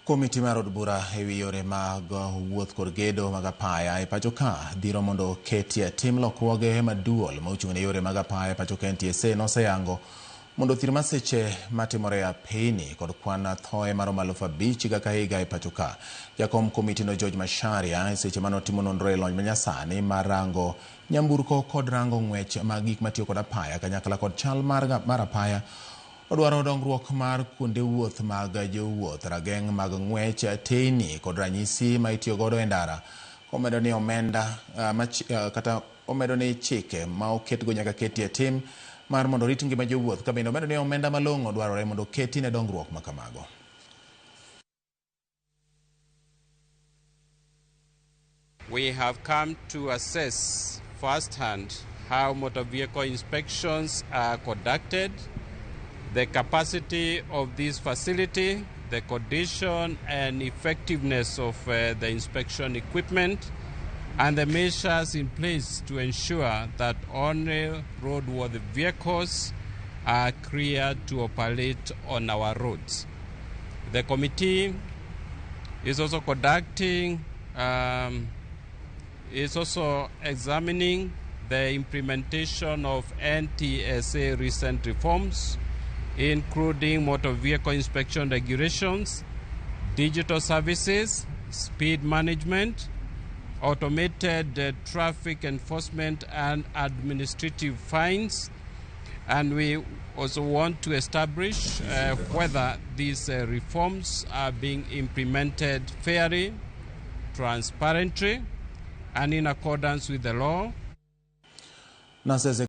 Komiti mar od bura ewi yore mag wuoth kod gedo mag apaya e pacho ka dhiro mondo oketie tim lokruoge maduol ma ochung' ne yore mag apaya e pacho ka NTSA noseyango mondo othir masiche matimore e apeyni kod kwan thoe maromo 5,000 higa ka higa e pacho ka. Jakom komiti no George Macharia e seche mane otimo nonro e lony manyasani mar rango nyamburko kod rango ng'wech mag gik matiyo kod apaya kanyakla kod chal mar apaya. Odwaro dongruok mar kuonde wuoth mag jowuoth, rageng' mag ng'wech, teyni kod ranyisi ma itiyo godo e ndara. Omedo ni omenda kata omedo ni chike ma oketgo nyaka ketie tim mar mondo orit ngima jowuoth, ka bende omedo ni omenda malong'o dwarore mondo oketi ne dongruok ma kamago. We have come to assess firsthand how motor vehicle inspections are conducted, the capacity of this facility, the condition and effectiveness of the inspection equipment, and the measures in place to ensure that only roadworthy vehicles are cleared to operate on our roads. The committee is also conducting, is also examining the implementation of NTSA recent reforms, including motor vehicle inspection regulations, digital services, speed management, automated traffic enforcement and administrative fines. And we also want to establish whether these reforms are being implemented fairly, transparently, and in accordance with the law. Nasese.